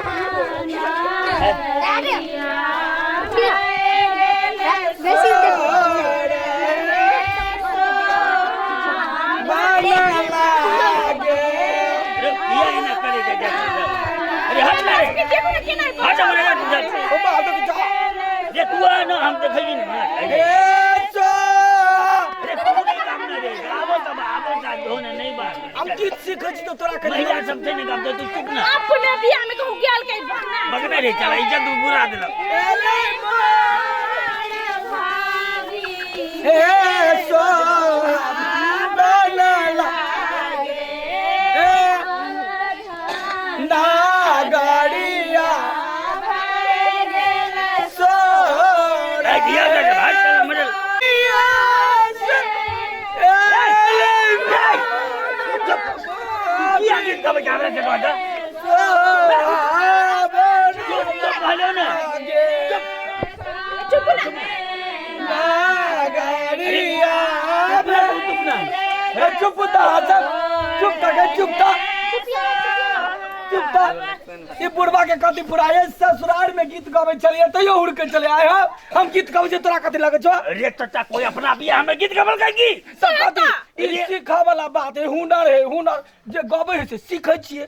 अरे किया एना करे छै अरे हट ना रे। हट हमरा जा। जे तू आ ना हम देखै ने। अरे तू नहीं काम ना रे, आबो तब आबो ता दो ना नहीं बात। हम गीत सीखै छी तऽ तोरा महिला सब छै ने गाबतो, तू चुप ना। अपने बियाह में कहूँ गेल के बकना बकना रे, चला इज्जत बुरा देलक। हे नागरिया ए किया कर हट चला मरल। किया गीत गाबै छै हमरा से कहता? चुप तो कहलो ना। चुप ना। नागरिया चुप ना। चुप चुप चुप चुप। ई बुढ़वा के कथी पुराए ससुराल में गीत गाबै छलियै तैयो हुड़के चले आए हो। हम गीत गाबै छियै तोरा कथी लगै छौ? अरे चाचा, कोई अपना बियाह में गीत गाबल की सब कथी ई सीखऽ वाला बात है, हुनर है, हुनर जे गाबै है से सीखै छियै।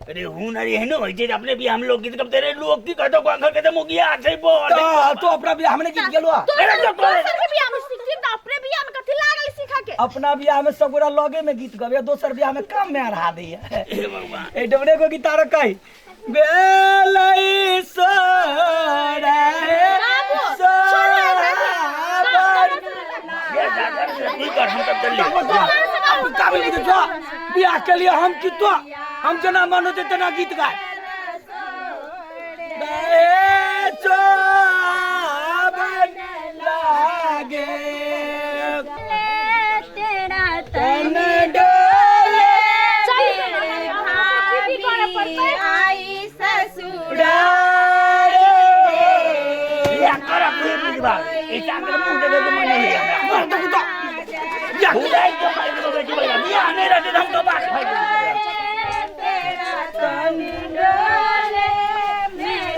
अरे हुनर एहनो होइ छै जे अपने बियाह में लोग गीत गाबते रहे, लोग की कहतो, घर के मुखिया छै बोल। तऽ तू अपना बियाह में गीत गेलो? अरे चुप कर। दोसर के बियाह में सीखती त अपने बियाह में कथी लागल सीखा के? अपना बियाह में सब गोरा लगे में गीत गबे, दोसर बियाह में काम में अढ़ा दैया। हे भगवान। ए डबरे को गिटार कही बेलई सोरा बाबू, छोड़ो एकरा के। ये जा कर तू कर, हम तब चल। काबिल बुझे जो बियाह के लिए हम की तो हम जना मन होते तना गीत गाए लागे तन डोले। चल की करे पड़तै? या कर अपने बुझबा ई चाकर मुंह देबे के मन नहीं हमरा। या बुझाई के मार देबो बेटी भैया, बियाह नहीं रहते हम तो बात खाइ।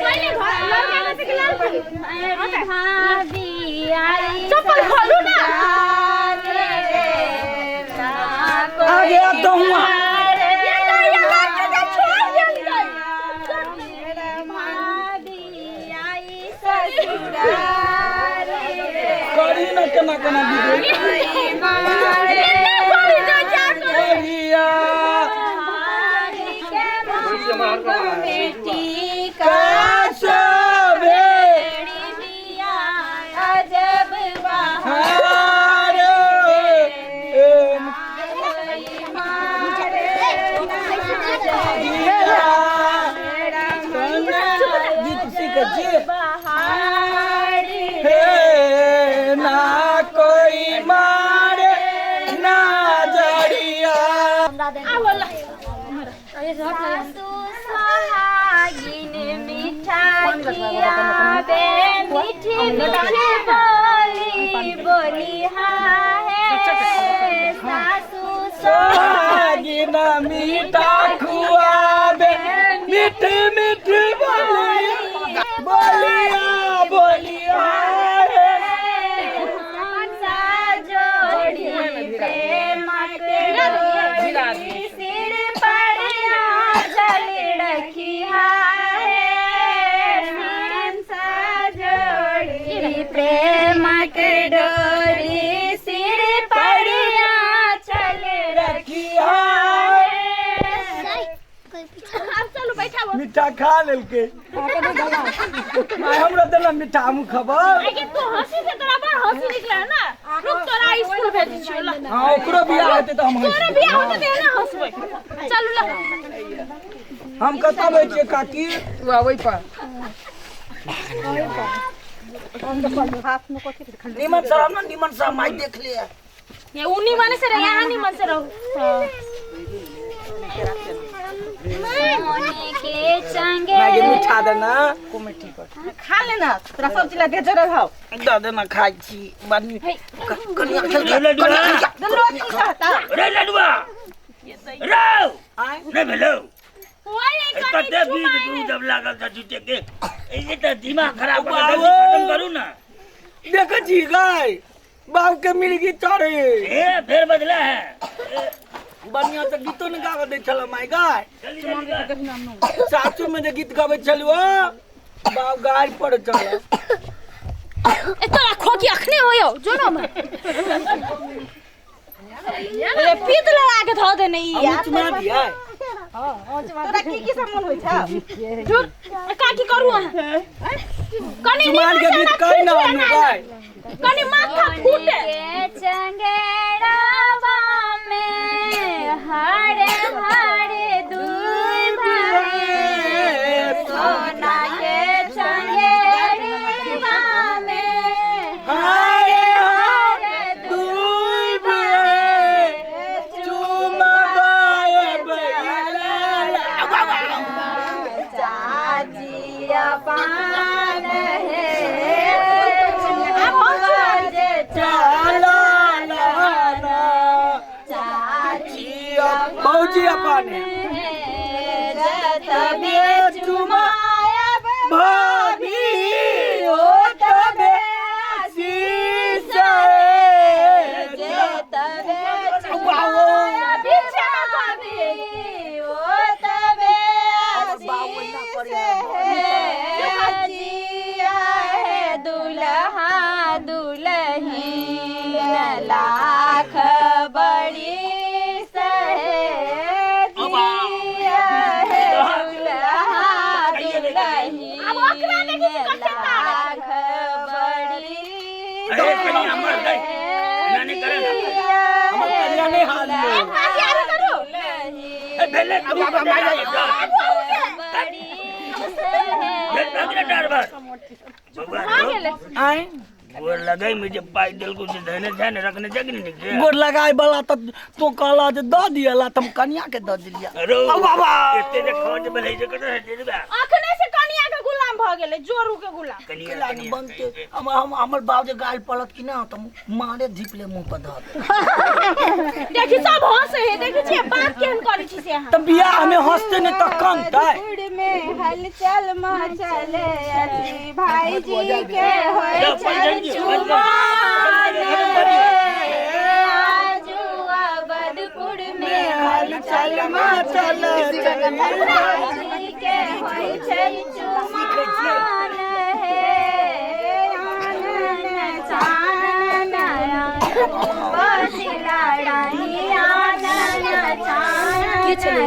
पहिले घर लड़का के से लड़की चप्पल खोलू ना। आगे अब तो हुआ। ये नहीं, ये लड़के के छोड़ देल गई। करी ना केना केना गीत केना करी जो जा करी। करिया कैसे हारे गीत सीखै छी। हे ना कोई मारे ना जड़िया। आवो ला। सासु सोहागिन मीठा खियाबे, मीठी मीठी बोली बोली है सासु सोहागिन मीठा खुआबे, मीठी मीठी बोलिया बोलिया बोलिया हे। जोड़ी प्रेम के डोरी, सिर पर आंचल रखी है जोड़ी प्रेम के डोरी, सिर पर आंचल रखिया। अब चलू बैठाबो। मीठा खा लेलकै माय, हमरा देला मीठा, हमहूँ खबर। आगे तू हंसी से तोरा बड़ हंसी निकले है ना। रुक, तोरा स्कूल भेज छियो ला। हाँ, ओकरो बियाह हेतै तऽ हम तोरा हँसबै। बियाह होतै त एना हंसबै। चलू ला। हम कतऽ बैठ छियै काकी? निमन सर हम ना निमन सर my देख लिया। ये उन्नी माने से रह, यहाँ निमन से रहो। सोने के चंगे माय के मीठा देना। खा लेना, तोरा सब चीज ला दे जरूर हौ। दऽ देना, खाइ छी बनी कनिया। रे लडुआ। दुनू की कहता? रे लडुआ रौ। आँय? नहीं भेलो। ओए ए, कनी कते बीज चुमाए। दूध अब लागल छ झूठे के। ए तऽ दिमाग खराब कर बाबू। जल्दी खत्म करू ना। देख छी गाय बाप के मिर्गी चढ़े। ए फेर बदला है। बढ़िया से गीतो ने गावे दै छल माय गाय। जल्दी जल्दी कर। सासुर में जे गीत गावे छलु बाप गाय पर चल। ए तोरा खोकी अखने होयो जो न हम। अरे पीत लगा के धो देने ई हम यार। चुमा दिया। तोरा की की सब मन होइ छ? झुक काकी करू अहाँ कनी चुमान के गीत कहि ना अनु गाय। कनी माथा फूटे। के चंगेड़ावा में हरे हरे दुई भाई, सोना के चंगेड़वा में हरे हरे दुई भाई चुमाबाए बैला। चाची पान है जे चला लाना चाची भौजी अपन तबे चुमायब भाभी ओ तबे आशीष जे तबे बाबू। चुमायब ओ तबे आशीष है जिया है दुल्हा दुल्हीन लाख बड़ी सहे जिया है दुल्हा दुल्हीन अब ओकरा देखी छी कते तारक। लाख बड़ी अरे कनी हमर दे। एना नहि करे ना। हमर कन्या नहि हाल एक बात याद करू। ए भेले तू भेल भाग डार भर। बउआ भऽ गेलै। आय गोर लगै में जे पाइ देलको से धने छै ने रखने छै कि नहि के? गोर लगाए वाला तऽ तो कहला जे दऽ दियला तऽ हम कनिया के दऽ दिलिया। रो बाबा। एते जे खर्च भेलै से कतऽ हेतै रे बा? अखने से कनिया के गुलाम भऽ गेलै जोरू के गुलाम। कनिया लाइन कनिया बनते हम हम हमर बाप जे गाल पड़त कि ना तऽ मारे धीपले मुंह पर धऽ देत। देखी सब हंसे है देखी छियै बात केहन करै छी से अहाँ। तऽ बियाह में हंसते नहि तऽ कनतै। मधुर में हलचल मचल अछि भाईजी के होय जाओ, छल पैसा दियौ, चुमान पैसा दियौ। आजू अवधपुर में हलचल मचल भाईजी के होय छल चुमान हे आनन चानन बसिला रानी आनन चानन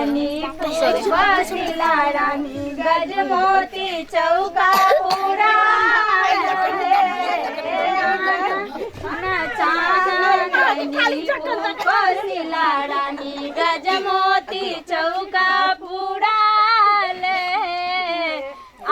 बसिला रानी गज मोती चौका पूरा बसिला रानी गज मोती चौका पूरा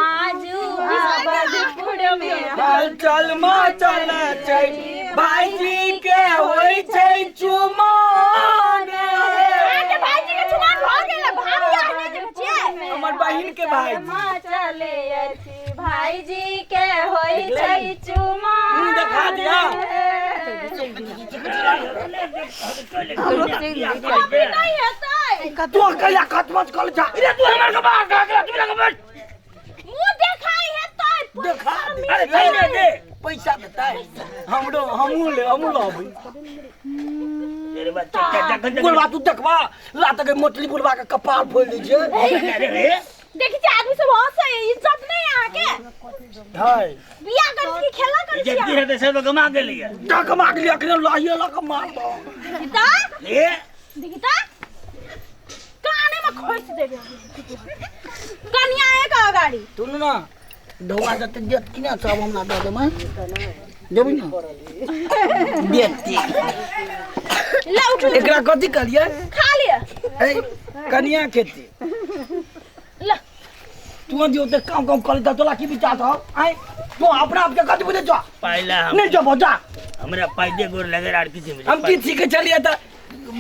आजू अवधपुर में हलचल मचल छै भाईजी के होइ छै चुमान। अहाँके भाईजी के चुमान भऽ गेलै भाभी अहाँ नहि देखै छियै। हमर बहिन के भाईजी चले अछि भाईजी के होइ छै चुमान। मुँह देखा दिया। अभी नहि हेतै। तू कहिया खतमत कर जा। अरे तू हमर के बाहर खा के तू लग बैठ। मुँह देखाई हेतै। देखा दे। अरे दे दे दे। पैसा देतै हमरो हमहूँ ले हमहूँ लबै। अरे बच्चा जखन बुढ़बा तू देखबा लात के मोटली बुढ़बा के कपाल फोड़ि दै छै। अरे रे देखी छी आदमी सब हंसै है इज्जत नहि अहाँके। है बियाह करै छी कि खेला करै छी इज्जत की अहाँ? हेतै सब गमा गेलियै। टक मार लिया अखने लाहिए लऽ कऽ मार दो। देखी तऽ ए देखी तऽ काने में खोसि देबै कनिया एक अगाड़ी। सुन ना ढौआ जते देत कि ना सब हमरा दऽ देबै देबै ना देती। ले उठू। एकरा कथी कहलियै? खा लिअ। ए कनिया खेती ले तू जे ओते काम काम करै त तोला की विचार छौ? आँय तू अपना आप के कथी बुझै छौ? पाइला हम नहि जबो जा। हमरा पाइ दे गोर लगे आर किछु हम की सीखे छलियै तऽ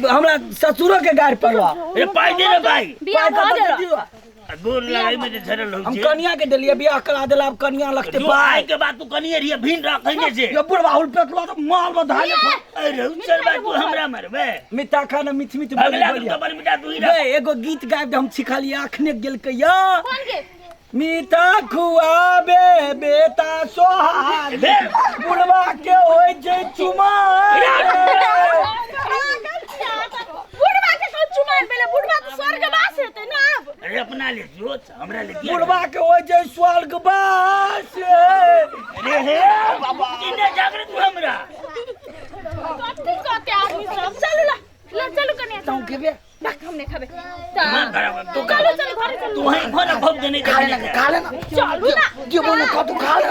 हमरा ससुरो के गारि पड़लो। अरे पाइ दे रे भाई। बियाह पाइ भऽ कतऽ गेल। दियौ? आ गोर लगाई में जे झरल हम होइ छै। कनिया के देलिए बियाह करा देला, अब कनिया लगते जो आइ पाय। के बाद तू कनिए रहिए भीन रखै ने छै। यो बुढ़वा हुल पेटवा तो माल में धाले। अरे चल बा, तू हमरा मरबे। मिता खाना मिठ मिठ बोली। अगला बोलिया। तो बड़ बेटा तू ही रह। गे एगो गीत गाबि दे, हम सिखलिए अखने गेलकै या। कौन गीत? मीता खुआबे बेटा सोहाग, भेल। बुढ़वा के होइ छै चुमा। पागल छियै अहाँ तऽ। बुढ़बा के कहू चुमाइन भेलै, बुढ़बा तऽ स्वर्गवास हेतै ने आब। अरे अपना ले जो, हमरा ले किया? बुढ़वा के होइ छै स्वर्गवास। अरे हे बाबा, किने जागृत तू हमरा। कथी कहते आदमी सब? चलू ला, ला चलू कनिया। तू खेबे? बाक, हम नहि खेबै। मार बराबर तू चलू, चलू घरे चलू। तू ही फोन भव देने। खा लेना, खा लेना। चलू ना। जे बोलो खा, तू खा ले।